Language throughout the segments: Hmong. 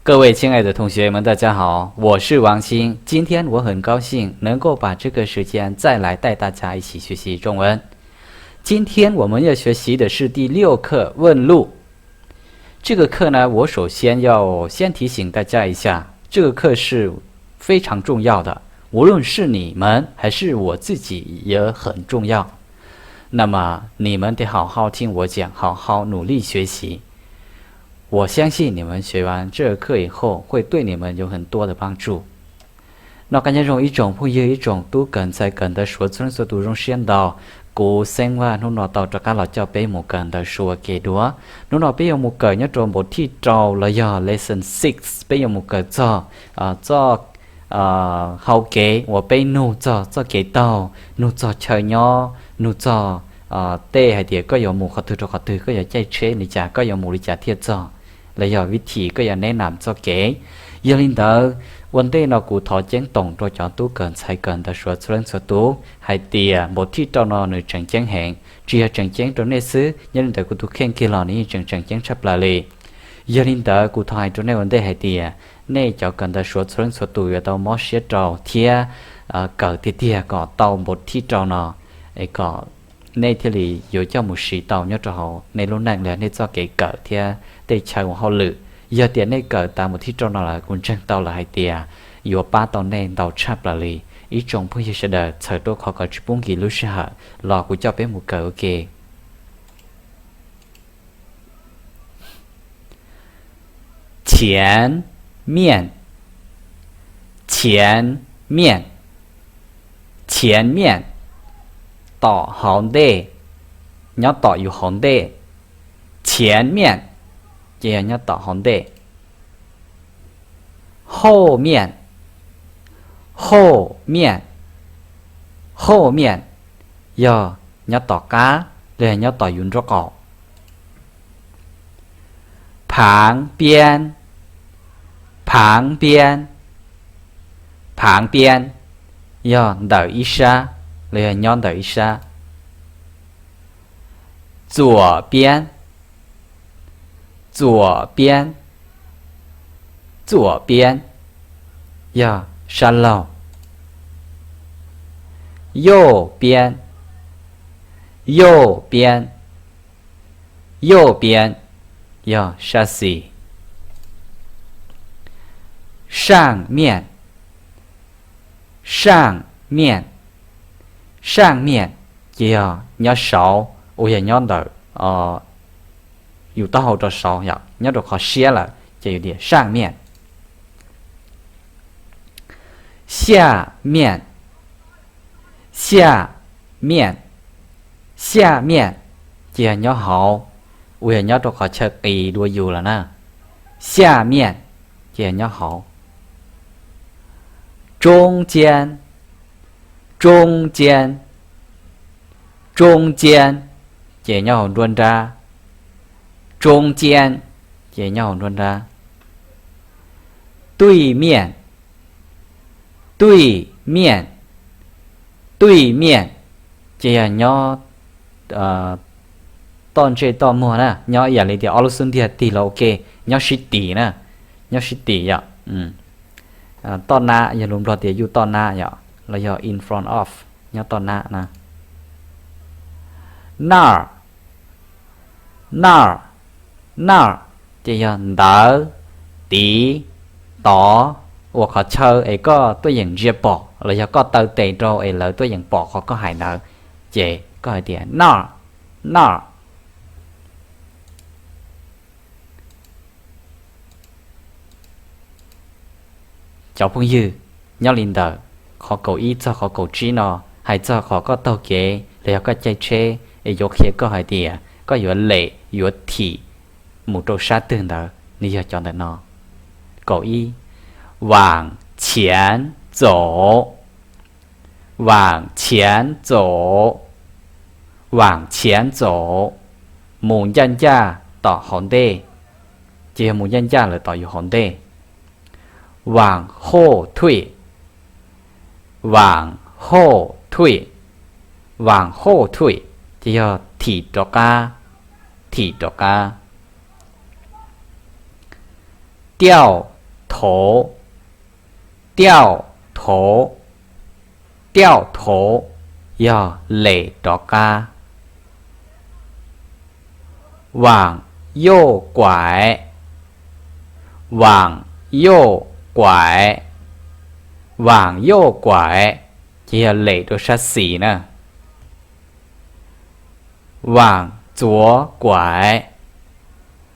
各位亲爱的同学们，大家好，我是王鑫。今天我很高兴能够把这个时间再来带大家一起学习中文。今天我们要学习的是第六课问路。这个课呢，我首先要先提醒大家一下，这个课是非常重要的，无论是你们还是我自己也很重要。那么你们得好好听我讲，好好努力学习。我相信你们学完这个课以后，会对你们有很多的帮助。Noj qab nyob zoo ib tsoom phooj ywg, ib tsoom tub kawm ntxhais kawm ntawv Suav txhua leej txhua tus zoo siab ntau. Kuv Xeeb Vaj hnub no tau rov qab los coj peb mus kawm ntawv Suav ua ke dua. Hnub no peb yuav mus kawm nyob rau npaum thib rau los yog lesson six, peb yuav mus kawm txog txoj hau kev uas peb nug txog txoj kev taug, nug txog chaw nyob, nug txog tej hais tias koj yuav mus qhov twg rau qhov twg, koj yuav caij tsheb li cas, koj yuav mus li cas thiaj txog, los yog vib thim koj yuav neb nam txoj kev. Yog li ntawd, ua ntej no kuv thov ceeb toom rau cov tub kawm ntxhais kawm ntawv Suav txhua leej txhua tus hais tias npaum thib rau no nws tseem ceeb heev, tsis yog tseem ceeb rau nej xwb, nyob li ntawm kuv tus kheej kiag los nws yeej tseem tseem ceeb tshaj plaws li. Yog li ntawd kuv thov hais rau nej ua ntej hais tias nej cov kawm ntawv Suav txhua leej txhua tus yuav tau mob siab rau thiab kawm tiag tiag kom tau npaum thib rau no, es kom nej thiaj li yuav coj mus siv tau nyob rau hauv nej lub neej los yog nej txoj kev kawm thiab tej chaw ua hauj lwm. Yog tias nej kawm tas npaum thib rau no lawm, kuv ntseeg tau lawm hais tias yuav pab tau nej ntau tshaj plaws li. Ib tsoom phooj ywg sawv daws txhawm rau qhov kom tsis pub nkim lub sij hawm los kuv coj peb mus kawm ua ke. 前面, 前面, 前面, tom hauv ntej, nyob tom yus hauv ntej. 前面, ces yog nyob tom hauv ntej. 后面, 后面, 后面, yog nyob tom qab los yog nyob tom yus nraub qaum. 旁边, 旁边, 旁边, yog ntawm ib sab los yog nyob ntawm ib sab. 左边, 左边, 左边, yog sab laug. 右边, 右边, 右边, yog sab xis. 上面, 上面, 上面, ces yog nyob saud, uas yog nyob ntawm yus taub hau rau saud, yog nyob rau qhov siab lawm ces yus tias 上面. 下面, 下面, 下面, ces yog nyob hauv, uas yog nyob rau qhov chaw qis dua yus lawm na. 下面, ces yog nyob hauv. 中间, 中间, 中间, ces nyob hauv nruab nrab. 中间, ces nyob hauv nruab nrab. 对面, 对面, 对面, ces yog nyob toj ntsej toj muag na, nyob ib yam li tias ob lub xub ntiag tig los ua ke, nyob sib tim na, nyob sib tim yom. Toj nab, yog lus Nplog tias yuj toj nab yom, los yog in front of, nyob toj nab na. 那儿, 那儿, 那儿, ces yog ntawd, tid, tod, uas qhov chaw es koj tuaj yeem ntsia pom los yog koj taw tes rau es lawv tuaj yeem pom qhov koj hais ntawd, ces koj hais tias 那儿, 那儿. Cov phooj ywg, nyob li ntawm qhov kaum ib txog qhov kaum tsib no hais txog qhov koj taug kev los yog koj caij tsheb es yuav qhia koj hais tias koj yuav lem yuav thim mus rau sab twg ntawd, nws yog cov ntawm no. Kaum ib, 往前走, 往前走, 往前走, mus ncaj ncaj tom hauv ntej, ces yog mus ncaj ncaj lawm tom yus hauv ntej. 往后退, 往后退, 往后退, ces yog thim rov qab, thim rov qab. 掉头, 掉头, 掉头, yog lem rov qab. 往右拐, 往右拐, 往右拐, ces yog lem rau sab xis na. 往左拐,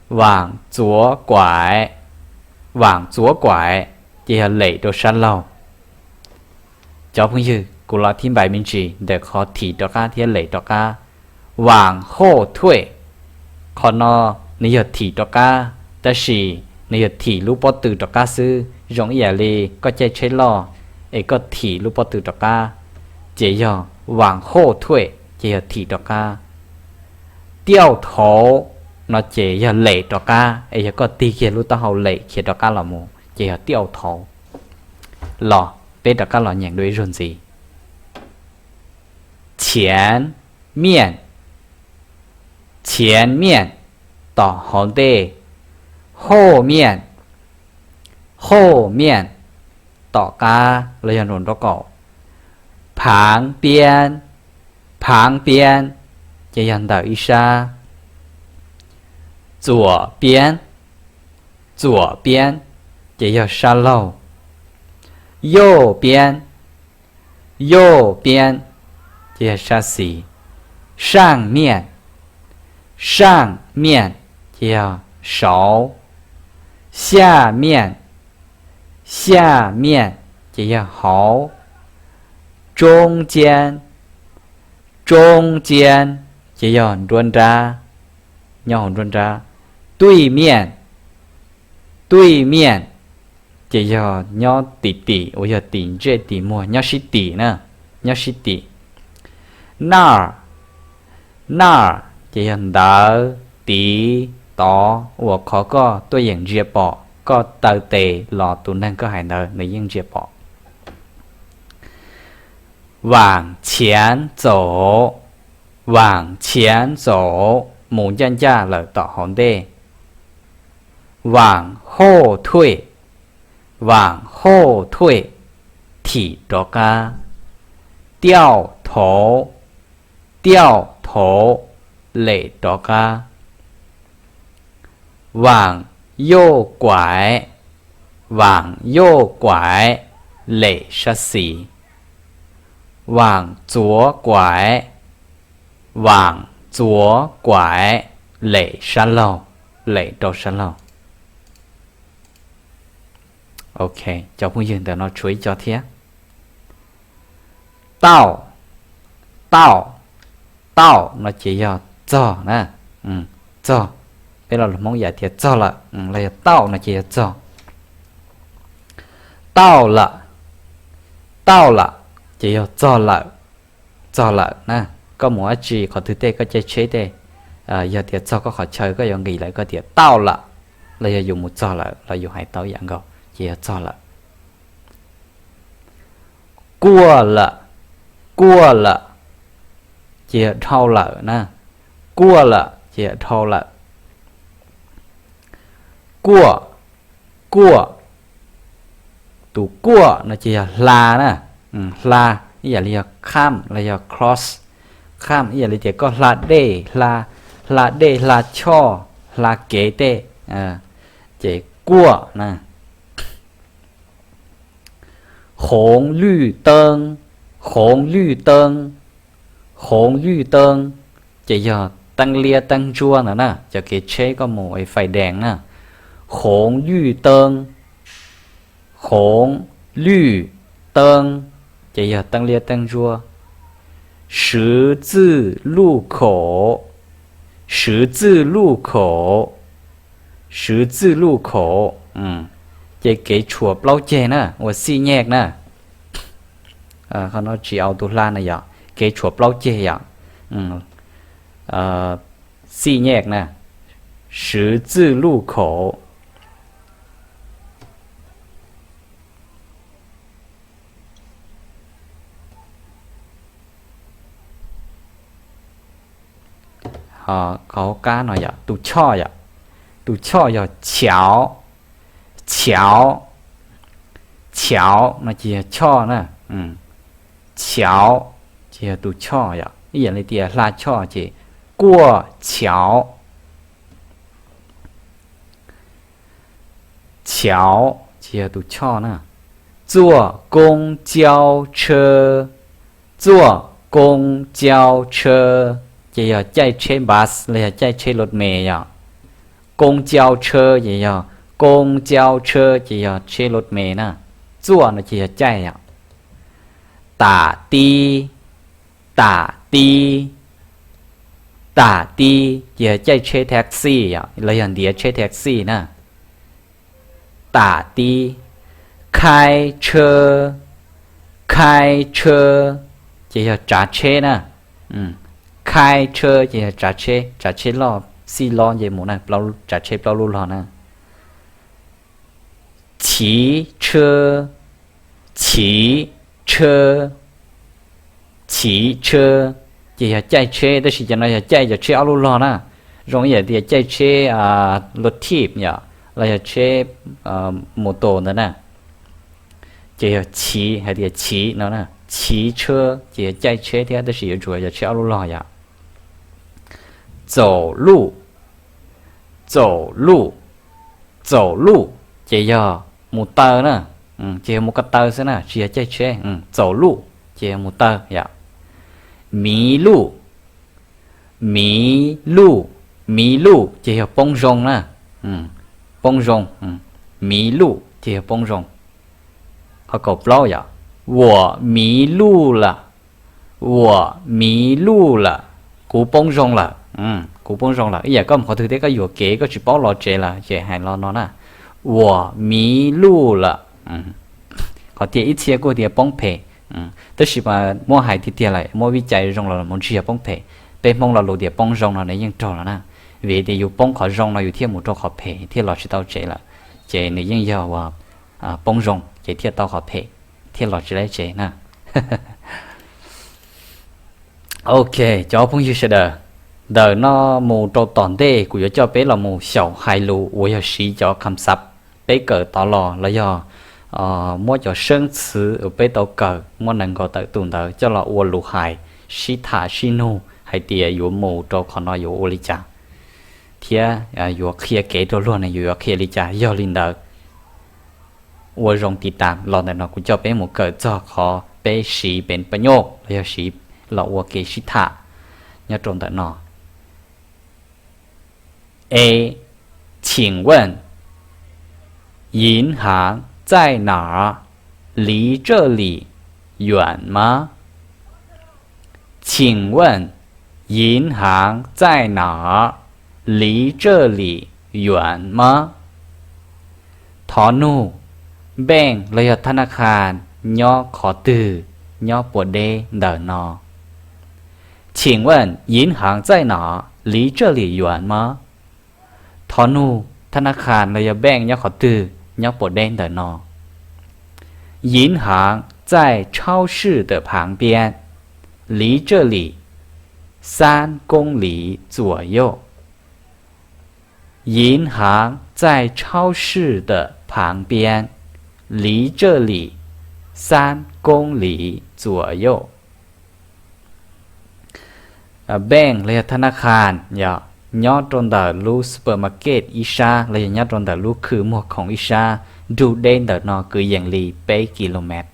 往左拐, 往左拐, ces yog lem rau sab laug. Cov phooj ywg, kuv los thib npais me ntsis ntawm qhov thim rov qab thiab lem rov qab. 往后退, qhov no nws yog thim rov qab, tab sis nws yog thim lub pob tw rov qab xwb, zoo ib yam li koj caij tsheb loj es koj thim lub pob tw rov qab, ces yog 往后退, ces yog thim rov qab. 掉头 no ces yog lem rov qab, es yog koj tig kiag lub taub hau lem khiav rov qab los mus ces yog 掉头. Los peb rov qab los nyeem dua ib zaug ntxiv. 前面, 前面, tom hauv ntej. 后面, 后面, tom qab los yog nraum nraub qaum. 旁边, 旁边, ces yog ntawm ib sab. 左边, 左边, ces yog sab laug. 右边, 右边, ces yog sab xis. 上面, 上面, ces yog saud. 下面, 下面, ces yog hauv. 中间, 中间, ces yog nruab nrab, nyob hauv nruab nrab. 对面, 对面, ces yog nyob tim tim uas yog tim ntsej tim muag, nyob sib tim na, nyob sib tim. 那儿, 那儿, ces yog ntawd, tid, tod, uas qhov koj tuaj yeem ntsia pom, koj taw tes los tus neeg koj hais ntawd nws yeej ntsia pom. 往前走, 往前走, mus ncaj ncaj lawm tom hauv ntej. 往后退, 往后退, thim rov qab. 掉头, 掉头, lem rov qab. 往右拐, 往右拐, lem sab xis. 往左拐, 往左拐, lem sab laug, lem rau sab laug. Ok, cov phooj ywg ntawm no tshuav ib co thiab. 到, 到, 到 no ces yog txog na, 到, peb lo lus Hmoob yam tias txog lawm, los yog 到 no ces yog txog. 到了, 到了, ces yog txog lawm, txog lawm na. Koj mus dab tsi qhov twg tej, koj caij tsheb tej, yog tias txog koj qhov chaw koj yuav nqis lawm koj tias 到了, los yog yus mus txog lawm los yus hais tau yam nkaus ces yog txog lawm. 过了, 过了, ces yog dhau lawm na. 过了 ces yog dhau lawm. 过, 过, tus 过 no ces yog hla na, hla, ib yam li yog kham los yog cross, kham ib yam li tias koj hla dej, hla dej hla choj hla kev tej, ces 过 na. 红绿灯, 红绿灯, 红绿灯, ces yog teeb liab teeb ntsuab ntawd na, cov kev tsheb koj mus es fais dees na. 红绿灯, 红绿灯, ces yog teeb liab teeb ntsuab. 十字路口, 十字路口, 十字路口, ces kev tshuam plaub ceg na, uas xij nyej na. Qhov no tsis au tus hla na yom, kev tshuam plaub ceg yom, xij nyej na, 十字路口. Qhov hauv qab no yog tus choj yom, tus choj yog 桥, Chov, chov no ces yog choj na. Chov ces yog tus choj yom, ib yam li tias hla choj ces kuaj chov. Chov ces yog tus choj na. Zuaj koob jaub tsheb, zuaj koob jaub tsheb ces yog caij tsheb bus los yog caij tsheb lus mes yom. Koob jaub tsheb ces yog koob jaub tsheb ces yog tsheb lus mes na. Zuaj no ces yog caij yom. Tam tib, tam tib, tam tib ces yog caij tsheb taxi yom, los yog ntiav tsheb taxi na. Tam tib. Khaib tsheb, khaib tsheb ces yog tsav tsheb na. Khaib tsheb ces yog tsav tsheb, tsav tsheb loj xij lob nce mus na, tsav tsheb plaub lub hlo na. Chiv tsheb, chiv tsheb, chiv tsheb ces yog caij tsheb, tab sis cov no yog caij cov tsheb ob lub hlo na. Zoo ib yam tias caij tsheb lus thib yom, los yog tsheb mus tus ntawd na. Ces yog chiv, hais tias chiv no na, chiv tsheb ces yog caij tsheb thiab tab sis yuav tsum yog tsheb ob lub hlo yom. Txaus luj, txaus luj, txaus luj ces yog mus taw na. Ces yog mus ko taw xwb na, tsis yog caij tsheb. Txaus luj ces yog mus taw yom. Miv luj, miv luj, miv luj ces yog poob zoo na. Poob zoo, miv luj ces yog poob zoo. Qhov kaum plaub yom, uas miv luj lawm, uas miv luj lawm, kuv poob zoo lawm, kuv poob zoo lawm. Ib yam koj mus qhov twg thiab koj yuam kev koj tsis paub los tsev lawm ces hais los no na, uas miv luj lawm. Qhov tias ib txhia kuj tias poob phem, tab sis mas muab hais tiag tiag lawm muab vij cai zoo los mus ntsig yog poob phem. Peb Hmoob lo lus tias poob zoo no nws yeej raug los na, vim tias yus poob qhov zoo no yus thiaj mus rau qhov phem thiaj los tsis tau tsev lawm. Ces nws yeej yog uas poob zoo ces thiaj tau qhov phem, thiaj los tsis tau tsev na. Ok, cov phooj ywg sawv daws, ntawm no mus rau tom ntej kuv yuav coj peb los mus xyaum hais lus uas yog siv cov kham xav peb kawm tod los los yog muab cov seeb txwv uas peb tau kawm muab nees nkaum tawm tus ntawd coj los ua lus hais, sib tham sib nug hais tias yuav mus rau qhov no yuav ua li cas, thiab yuav qhia kev rau luag ne yuav yuav qhia li cas. Yog li ntawd, ua zoo tiv tas los ntawm no kuv coj peb mus kawm txog qhov peb siv pes paj nyoj los yog siv los ua kev sib tham nyob rau ntawm no. A, 请问银行在哪儿？离这里远吗？请问银行在哪儿？离这里远吗？ Thov nug, npeej los yog thab naj khas nyob qhov twg, nyob puas deb ntawm no? 请问银行在哪？离这里远吗？ Thov nug, thab naj khas los yog npeej nyob qhov twg, nyob puas deb ntawm no? 银行在超市的旁边，离这里三公里左右。银行在超市的旁边，离这里三公里左右。 Npeej los yog thab naj khas yog nyob rau ntawm lub supermarket ib sab los yog nyob rau ntawm lub khw muag khoom ib sab, nrug deb ntawm no kwv yees li peb kilomet.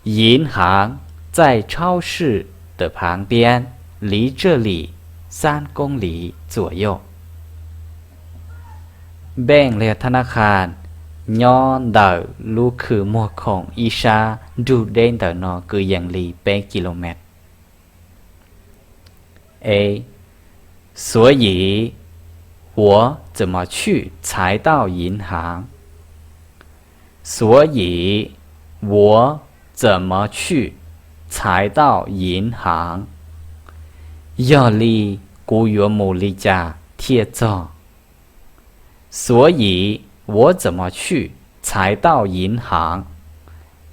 银行在超市的旁边，离这里三公里左右。 Npeej los yog thab naj khas nyob ntawm lub khw muag khoom ib sab, nrug deb ntawm no kwv yees li peb kilomet. A，所以我怎么去才到银行？所以我怎么去才到银行？Yog li kuv yuav mus li cas thiaj txog? 所以我怎么去才到银行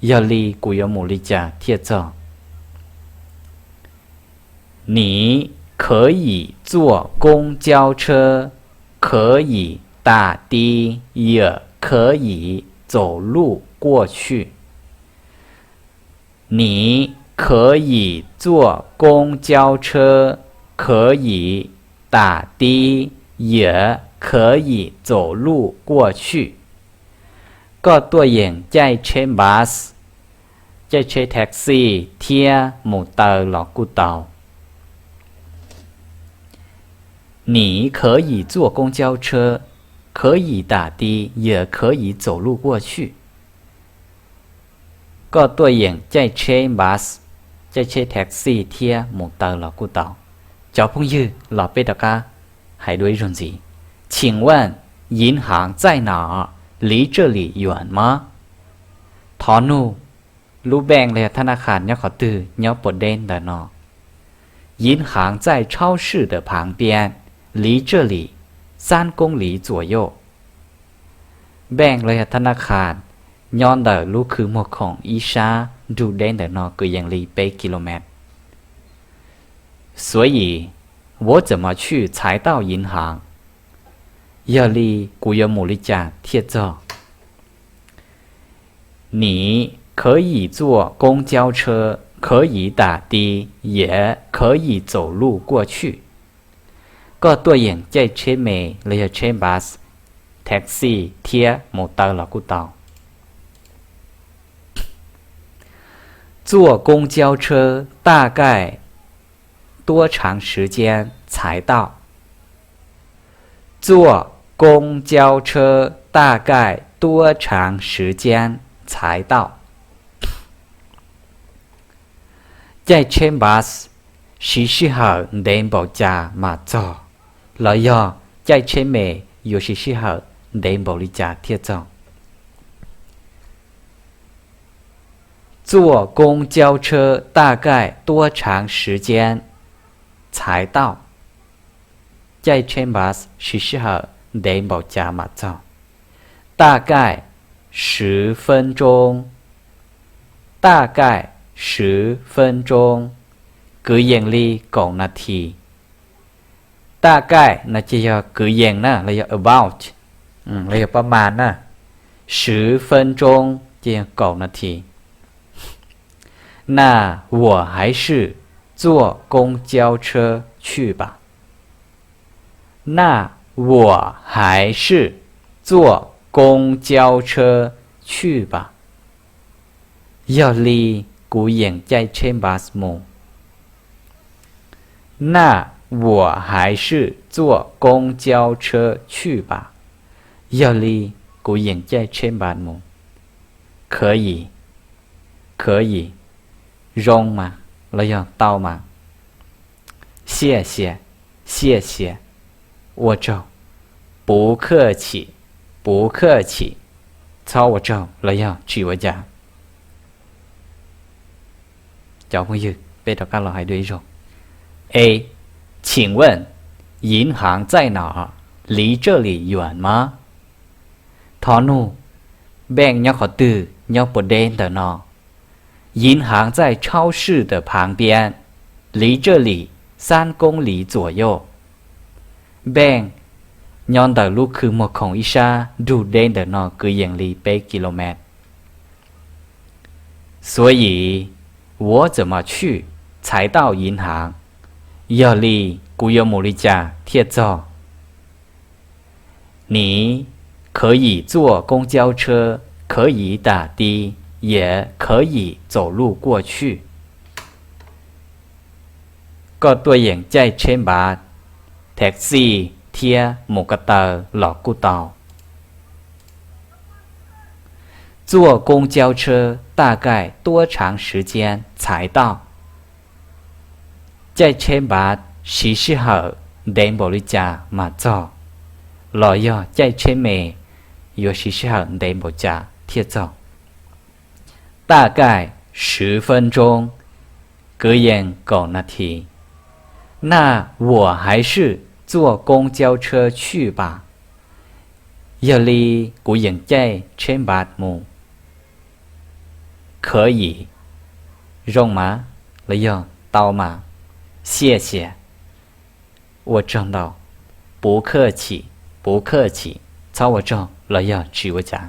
？Yog li kuv yuav mus li cas thiaj txog? 你可以坐公交车，可以打的也可以走路过去。你可以坐公交车，可以打的，也可以走路过去。 Koj tuaj yeem caij tsheb bus, caij tsheb taxi thiab mus taw los kuj tau. 你可以坐公交车，可以打的，也可以走路过去。 Koj tuaj yeem caij tsheb bus, caij tsheb taxi thiab mus taw los kuj tau. Cov phooj ywg, los peb rov qab hais dua ib zaug ntxiv. 请问银行在哪儿？离这里远吗？ Thov nug, lub bank los yog thab naj khas nyob qhov twg nyob puas deb ntawm no? 银行在超市的旁边，离这里三公里左右。 Bank los yog thab naj khas nyob ntawm lub khw muag khoom ib sab nrug deb ntawm no kwv yees li peb kilomev. 所以，我怎么去才到银行？ Yog li kuv yuav mus li cas thiaj txog? 你可以坐公交车，可以打的，也可以走路过去。 Koj tuaj yeem caij tsheb me los yog tsheb bus, taxi thiab mus taw los kuj tau. 坐公交车大概多长时间才到？坐公交车大概多长时间才到？ Caij tsheb bus siv sij hawm ntev npaum cas mam txog, los yog caij tsheb me yuav siv sij hawm ntev npaum li cas thiaj txog? 坐公交车大概多长时间才到？ Caij tsheb bus siv sij hawm ntev npaum cas mam txog? 大概十分钟。大概十分钟。 Kwv yees li kaum nas this. 大概 no ces yog kwv yees na los yog about, los yog pab mas na. 十分钟 ces yog kaum nas this. 那我还是坐公交车去吧。那我还是坐公交车去吧。 Yog li kuv yeem caij tsheb bus mus. 那我还是坐公交车去吧。 Yog li kuv yeem caij tsheb bus mus. 可以，可以。 Zoo mas, los yog tau mas. 谢谢，谢谢。 Ua tsaug. 不客气，不客气。 Txhob ua tsaug los yog tsis ua cas. Cov phooj ywg, peb rov qab los hais dua ib zaug. A, 请问银行在哪儿？离这里远吗？ Thov nug, bank nyob qhov twg nyob puas deb ntawm no? 银行在超市的旁边，离这里三公里左右。 Bank nyob ntawm lub khw muag khoom ib sab nrug deb ntawm no kwv yees li peb kilomev. 所以，我怎么去才到银行？ Yog li kuv yuav mus li cas thiaj txog? 你可以坐公交车，可以打的，也可以走路过去。 Koj tuaj yeem caij tsheb bus, taxi thiab mus ko taw los kuj tau. 坐公交车大概多长时间才到？ Caij tsheb bus siv sij hawm ntev npaum li cas mas txog, los yog caij tsheb me yuav siv sij hawm ntev npaum cas thiaj txog? 大概十分钟。 Kwv yees kaum nas this. 那我还是坐公交车去吧。 Yog li kuv yeem caij tsheb bus mus. 可以。 Zoo mas, los yog tau mas. 谢谢。 Ua tsaug ntau. 不客气，不客气。txhob ua tsaug los yog tsis ua cas.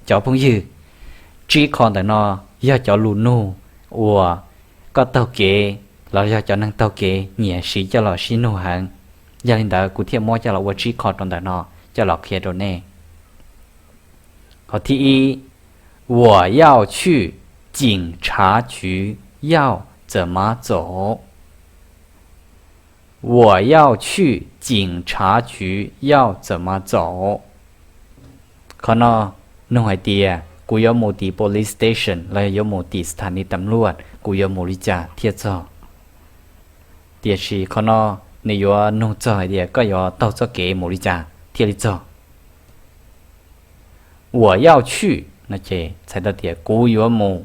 Cov phooj ywg, tsib qho ntawm no yog cov lus nug uas koj taug kev los yog cov neeg taug kev nyiam siv coj los sib nug heev. Yog li ntawd kuv thiaj muab coj los ua tsib qho rau ntawm no coj los qhia rau nej. Qhov thib ib, 我要去警察局，要怎么走？我要去警察局，要怎么走？ Qhov no nug hais tias kuv yuav mus tim police station los yog yuav mus tim สถานีตำรวจ, kuv yuav mus li cas thiaj txog? Tiam sis qhov no nws yuav nug txog hais tias koj yuav taug txoj kev mus li cas thiaj li txog. 我要去 no ces txhais tau tias kuv yuav mus.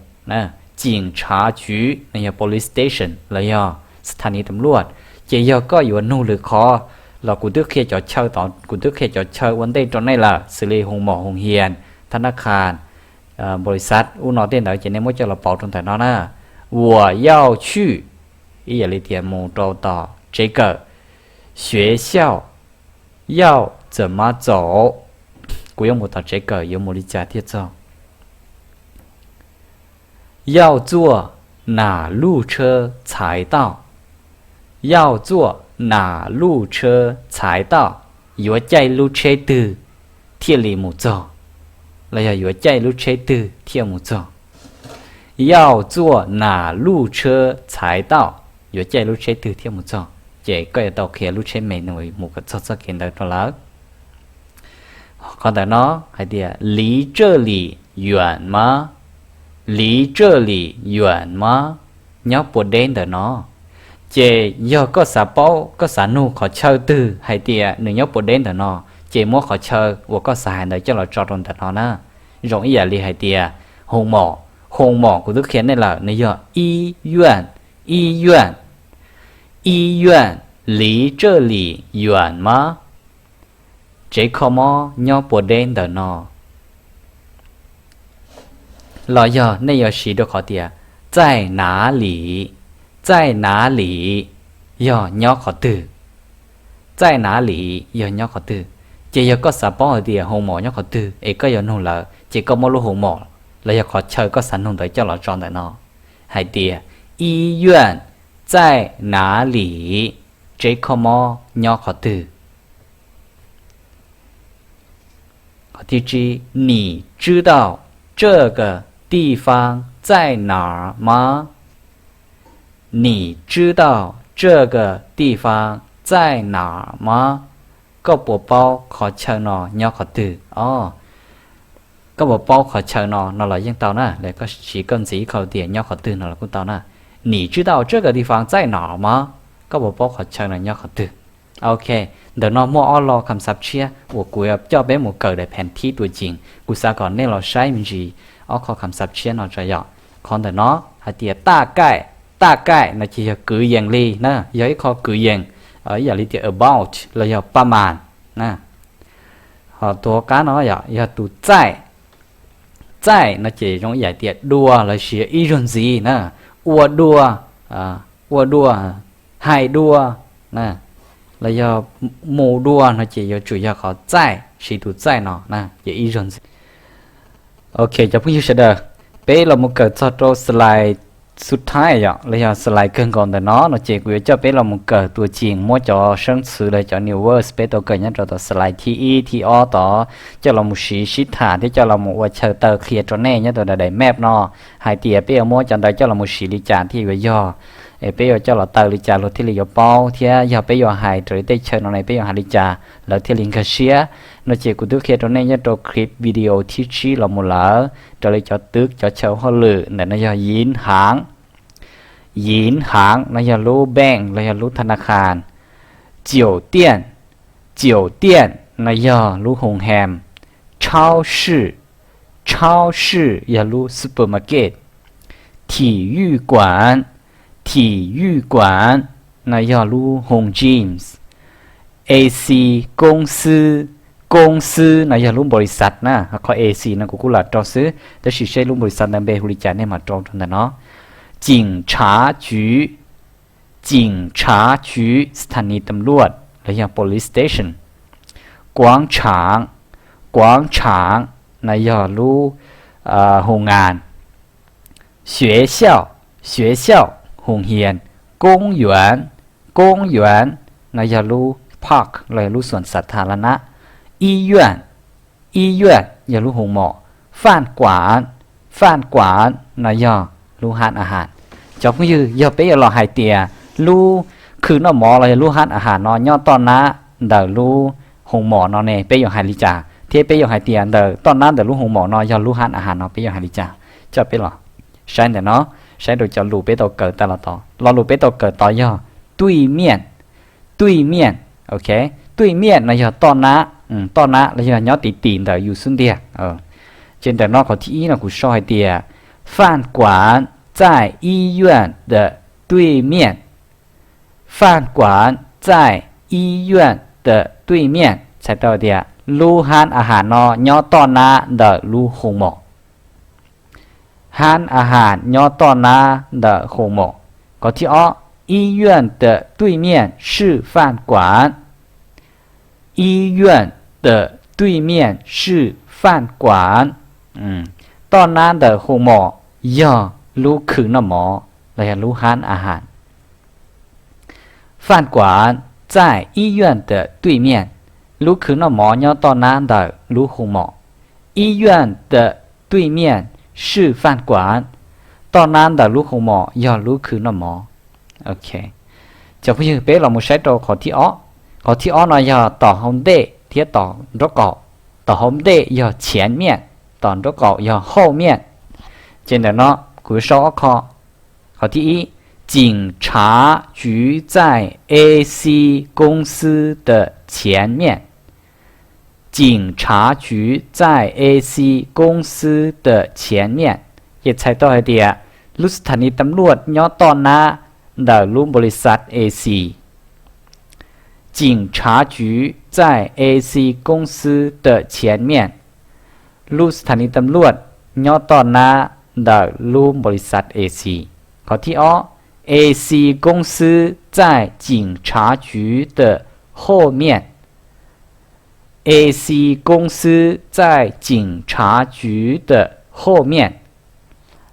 警察局 no yog police station los yog สถานีตำรวจ, ces yog koj yuav nug lwm qhov los kuv twb qhia cov chaw tod, kuv twb qhia cov chaw ua ntej rau nej lawm, xws li โรงหมอโรงพยาบาล, ธนาคาร, บริษัท ub no tej ntawd ces nej muab coj los pauv rau ntawm no na. 我要去 ib yam li tias mus rau tom tsev kawm. 学校 要怎么走? Kuv yuav mus tom tsev kawm yuav mus li cas thiaj txog? 要坐哪路车才到? 要坐哪路车才到? Yuav caij lub tsheb twg thiaj li mus txog? Los yog yuav caij lub tsheb twg thiaj mus txog? 要坐哪路车才到? Yuav caij lub tsheb twg thiaj mus txog? Ces koj yuav tau qhia lub tsheb me nws mus kom txog txoj kev ntawd rau lawv. Qhov ntawm no hais tias 离这里远吗? 离这里远吗? Nyob puas deb ntawm no? Ces yog koj xav paub, koj xav nug qhov chaw twg hais tias nws nyob puas deb ntawm no, ces muab qhov chaw uas koj xav hais ntawd coj los tso rau ntawm no na. Zoo ib yam li hais tias โรงหมอ, โรงหมอ kuv twb qhia nej lawm, nws yog 医院, 医院, 医院, 离这里远吗? Tsev kho mob nyob puas deb ntawm no? Los yog nej yuav siv rau qhov tias 在哪里, 在哪里 yog nyob qhov twg, 在哪里 yog nyob qhov twg. Ces yog koj xav paub hais tias โรงหมอ nyob qhov twg es koj yuav nug lawv, ces koj muab lub โรงหมอ los yog qhov chaw koj xav nug ntawd coj los tso ntawm no, hais tias 医院在哪里, tsev kho mob nyob qhov twg. Qhov thib tsib, 你知道这个地方在哪儿吗? 你知道这个地方在哪儿吗? Koj puas paub qhov chaw no nyob qhov twg? Os, koj puas paub qhov chaw no, no los yeej tau na, koj siv koj ntxiv ib qho tias nyob qhov twg no los kuj tau na. 你知道这个地方在哪儿吗? Koj puas paub qhov chaw no nyob qhov twg? Ok, ntawm no muaj ob lo kham xav tshiab uas kuv coj peb mus kawm daim phees thib tua cees. Kuv xav kom nej los saib me ntsis ob qho kham xav tshiab no tso yom. Qhov ntawm no hais tias 大概, 大概 no ces yog kwv yees li na, yog ib qho kwv yees, ib yam li tias about los yog ประมาณ na. Ho tus hauv qab no yog tus 在, 在 no ces zoo ib yam tias dua los sis ib zaug ntxiv na, ua dua, ua dua, hais dua, los yog mus dua no ces yuav tsum yog qhov 在, siv tus 在 no na, ces ib zaug ntxiv. Ok, cov phooj ywg sawv daws, peb los mus kawm txog rau slide xub thawj yom, los yog slide kawg nkaus ntawm no no ces kuv yuav coj peb los mus kawm tua cees muab cov 生词 los cov new words peb tau kawm nyob rau tom slide thib ib thib ob tod coj los mus siv sib tham thiab coj los mus ua chaw taw qhia rau nej nyob rau daim map no, hais tias peb yuav muab cov ntawd coj los mus siv li cas thiaj yuav yog, es peb yuav coj los taw li cas luag thiaj li yuav paub, thiab yog peb yuav hais raws li tej chaw no ne peb yuav hais li cas lawv thiaj li nkag siab. No ces kuv twb qhia rau nej nyob rau clip video thib tsib los mus lawm, raws li cov twb cov chaw hauj lwm ntawm no yog 银行, 银行 no yog lub bank los yog lub ธนาคาร, 酒店, 酒店 no yog lub hoos ham, 超市, 超市 yog lub supermarket, 体育馆, 体育馆 no yog lub hoos gyms, AC, 公司, 公司 no yog lub npaus lis xav na, qhov AC no kuv kuj lam rau xwb, tab sis seb lub npaus lis xav ntawd npe hu li cas nej mam rau rau ntawm no. Chim tshav tswv, chim tshav tswv สถานีตำรวจ los yog police station. Kuav tshaav, kuav tshaav no yog lub hoo ngas. Xyuav xyauj, xyuav xyauj, hoos hias. Koob yuav, koob yuav no yog lub park los yog lub xuam xav tha la na. Ib yuaj, ib yuaj yog lub hoo mom. Faj kuam, faj kuam no yog lub hab a has. Cov phooj ywg, yog peb yuav los hais tias lub khw noj mov los yog lub hab a has no nyob toj nab ntawm lub hoo mom no ne, peb yuav hais li cas? Thiab peb yuav hais tias ntawm toj nab ntawm lub hoo mom no yog lub hab a has no peb yuav hais li cas? Coj peb los saib ntawm no, saib rau cov lus peb tau kawm tas los tod. Lo lus peb tau kawm tod yog 对面, 对面, ok. 对面 no yog toj nab, toj nab los yog nyob tim tim ntawm yus xub ntiag. Ces ntawm no qhov thib ib no kuv sau hais tias 饭馆在医院的对面, 饭馆在医院的对面, txhais tau tias lub hab a has no nyob toj nab ntawm lub hoo mom. Hab a has nyob toj nab ntawm hoo mom. Qhov thib ob, 医院的对面是饭馆, 医院的对面是饭馆, toj nab ntawm hoo mom yog lub khw noj mov los yog lub hab a has. 饭馆在医院的对面, lub khw noj mov nyob toj nab ntawm lub hoo mom. 医院的对面是饭馆, toj nab ntawm lub hoo mom yog lub khw noj mov. Ok, cov phooj ywg, peb los mus saib rau qhov thib ob. Qhov thib ob no yog tom hauv ntej thiab tom nraub qaum. Tom hauv ntej yog 前面, tom nraub qaum yog 后面. Ces ntawm no kuv sau ob qho. Qhov thib ib, 警察局在A C公司的前面. 警察局在 A C公司的前面, ces txhais tau hais tias lub สถานีตำรวจ nyob toj nab ntawm lub npaus lis xav A C. 警察局在 A C公司的前面, lub สถานีตำรวจ nyob toj nab ntawm lub npaus lis xav A C. Qhov thib ob, A C 公司在警察局的后面. A C 公司在警察局的后面. 警察局的后面,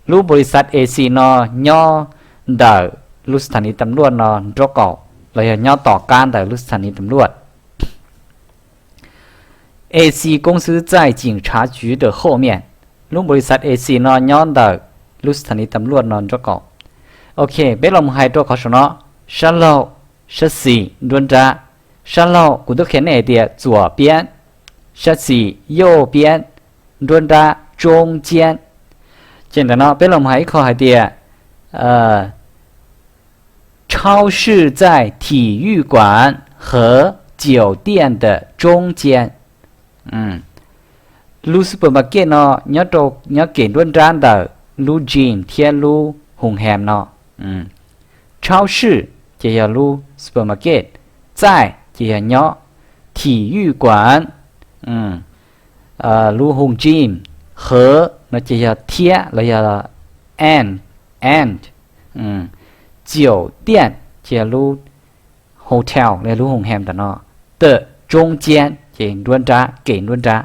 lub npaus lis xav A C no nyob ntawm lub สถานีตำรวจ no nraub qaum los yog nyob tom qab ntawm lub สถานีตำรวจ. A C 公司在警察局的后面, lub npaus lis xav A C no nyob ntawm lub สถานีตำรวจ no nraub qaum. Ok, peb los mus hais rau qhov saum no, sab laug, sab xis, nruab nrab. Sab laug kuv twb qhia nej hais tias 左边, sab xis, 右边, nruab nrab, 中间. Ces ntawm no peb los mus hais ib qho hais tias 超市在体育馆和酒店的中间. Lub supermarket no nyob rau, nyob kem nruab nrab ntawm lub gym thiab lub hoo hem no. 超市 ces yog lub supermarket, 在 ces yog nyob, 体育馆 lub hoo gym, 和 no ces yog thiab los yog and, and, 酒店 ces yog lub hotel los yog lub hoo hem ntawm no, 的中间 ces nruab nrab, kem nruab nrab.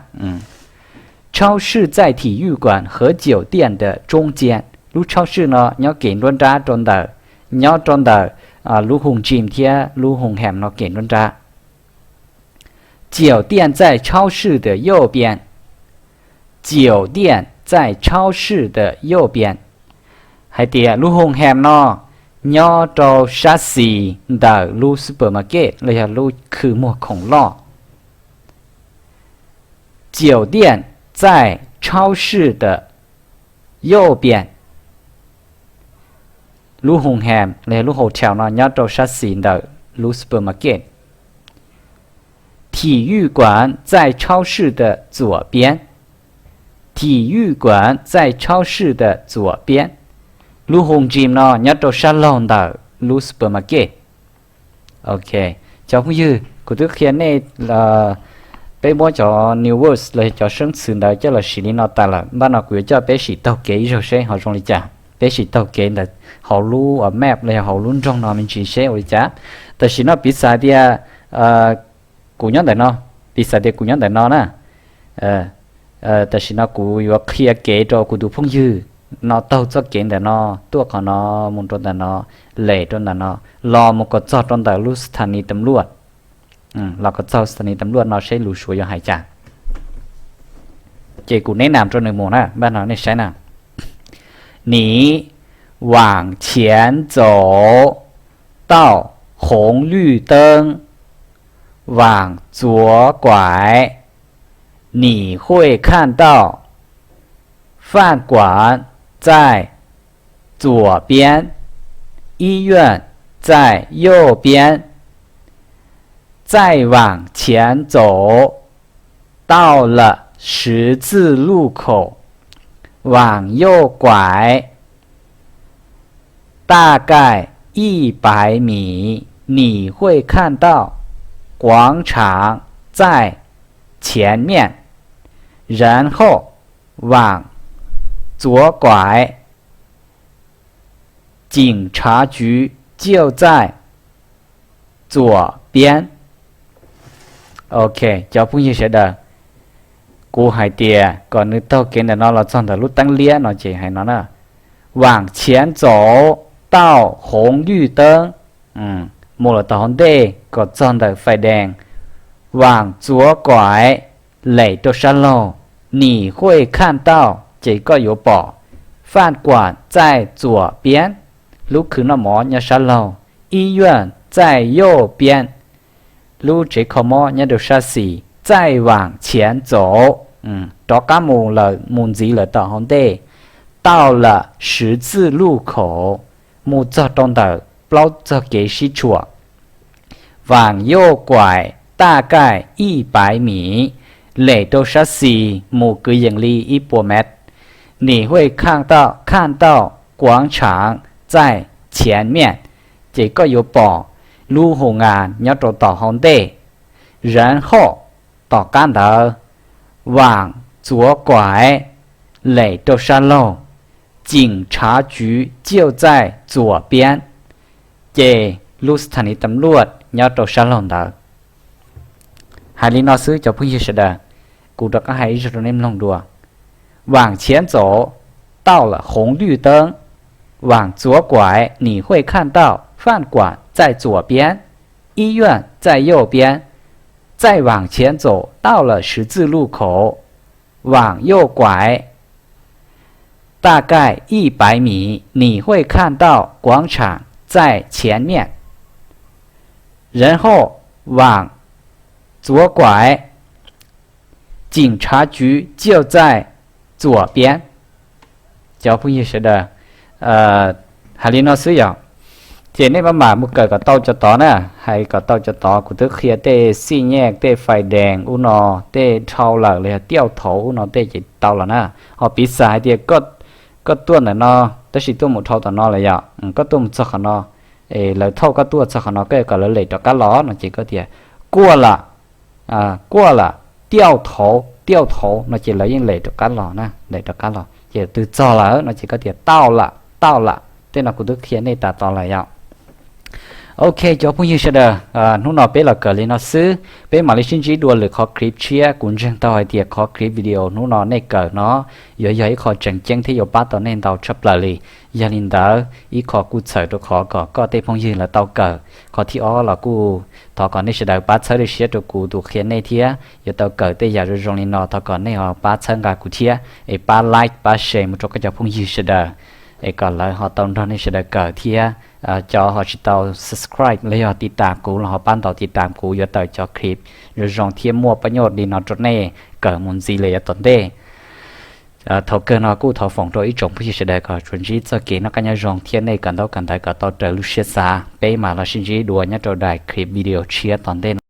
超市在体育馆和酒店的中间, lub 超市 no nyob kem nruab nrab rau ntawm, nyob rau ntawm lub hoo gym thiab lub hoo hem no kem nruab nrab. 酒店在超市的右边. 酒店在超市的右边. Hais tias lub hoo hem no nyob rau sab xis ntawm lub supermarket los yog lub khw muag khoom loj. 酒店在超市的右边. Lub hoo hem los yog lub hotel no nyob rau sab xis ntawm lub supermarket. 体育馆在超市的左边. 体育馆在超市的左边. Lub hoo gym no nyob rau sab laug ntawm lub supermarket. Ok, cov phooj ywg, kuv twb qhia nej, peb muab cov new words los yog cov seeb txwv ntawd coj los siv li no tas lawm, npaj no kuv yuav coj peb sim taug kev ib zaug seb ho zoo li cas. Peb sim taug kev ntawm hauv lub map los yog hauv lub nroog no me ntsis seb ua li cas. Tam sim no piv xam tias kuv nyob ntawm no, piv xam tias kuv nyob ntawm no na. Tam sim no kuv yuav qhia kev rau kuv tus phooj ywg no taug txoj kev ntawm no tuaj qhov no mus rau ntawm no, lem rau ntawm no, los mus kom txog rau ntawm lub สถานีตำรวจ, los kom txog สถานีตำรวจ no seb lus Suav yuav hais cas. Ces kuv แนะนำ rau nws mus na, npaj no nej saib na. 你往前走到红绿灯，往左拐，你会看到饭馆在左边，医院在右边。再往前走，到了十字路口，往右拐，大概一百米，你会看到广场在前面，然后往左拐，警察局就在左边。 Ok, cov phooj ywg sawv daws, kuv hais tias kom nws taug kev ntawm no los txog ntawm lub teeb liab no ces hais no na: 往前走到红绿灯, mus lawm tom hauv ntej kom txog ntawm ไฟแดง, 往左拐, lem rau sab laug, 你会看到, ces koj yuav pom, 饭馆在左边, lub khw noj mov nyob sab laug, 医院在右边, lub tsev kho mob nyob rau sab xis, 再往前走, rov qab mus lawm mus ntxiv lawm tom hauv ntej, 到了十字路口, mus txog rau ntawm plaub txog kev sib tshuam, 往右拐大概一百米, lem rau sab xis mus kwv yees li ib puas mev, 你会看到广场在前面, ces koj yuav pom lub hoo nga nyob rau tom hauv ntej. 然后, tom qab ntawd, 往左拐, lem rau sab laug, 警察局就在左边, ces lub สถานีตำรวจ nyob rau sab laug ntawd. Hais li no xwb cov phooj ywg sawv daws, kuv rov qab hais ib zaug rau nej mloog dua. 往前走, 到了红绿灯, 往左拐, 你会看到饭馆在左边, 医院在右边, 再往前走，到了十字路口，往右拐，大概一百米，你会看到广场在前面，然后往左拐， 警察局就在左边。 Cov phooj ywg sawv daws, hais li no xwb yog, ces nej maj mam mus kawm kom tau cov tod na, hais kom tau cov tod. Kuv twb qhia tej xij nyej, tej fais dees ub no, tej dhau lawm los yog tiaj thauv ub no tej ces tau los na. Ho piv xam hais tias koj tuaj ntawm no, tab sis tuaj mus dhau tom no lawm yog, koj tuaj mus txog qhov no, lawv thauj koj tuaj txog qhov no, koj yuav kom lawv lem rov qab los no ces koj tias 过了, 过了, tiaj thauv, tiaj thauv no ces lawv yeej lem rov qab los na, lem rov qab los. Ces twg txog lawm no ces koj tias 到了, 到了. Tej no kuv twb qhia nej tas tod lawm yom. Ok, cov phooj ywg sawv daws, hnub no peb los kawm li no xwb, peb mam li sib ntsib dua lwm qhov clip tshiab. Kuv ntseeg tau hais tias qhov clip video hnub no nej kawm no yuav yog ib qho tseem ceeb thiab yuav pab tau nej ntau tshaj plaws li. Yog li ntawd, ib qho kuj txhawm rau qhov kom koj tej phooj ywg lawv tau kawm. Qhov thib ob los kuj thov kom nej sawv daws pab txhawb siab rau kuv tus qhia nej thiab. Yuav tau kawm tej yam zoo zoo li no thov kom nej ho pab txhawb nqa kuv thiab, es pab like pab share mus rau koj cov phooj ywg sawv daws, es kom lawv ho tau nrog nej sawv daws kawm thiab. Cov ho tsis tau subscribe los yog tiv tam kuv los ho pab ntaus tiv tam kuv, yuav tawm cov clip zoo zoo thiab muaj pab nyoj li no rau nej kawm mus ntxiv li yav tom ntej. Thaum kawg no kuj thov foom rau ib tsoom phooj ywg sawv daws kom tsuas ntsib txoj kev noj qab nyob zoo thiab nej kawm ntaub kawm ntawv kom tau raws lub siab xav. Peb mam los sib ntsib dua nyob rau daim clip video tshiab tom ntej no.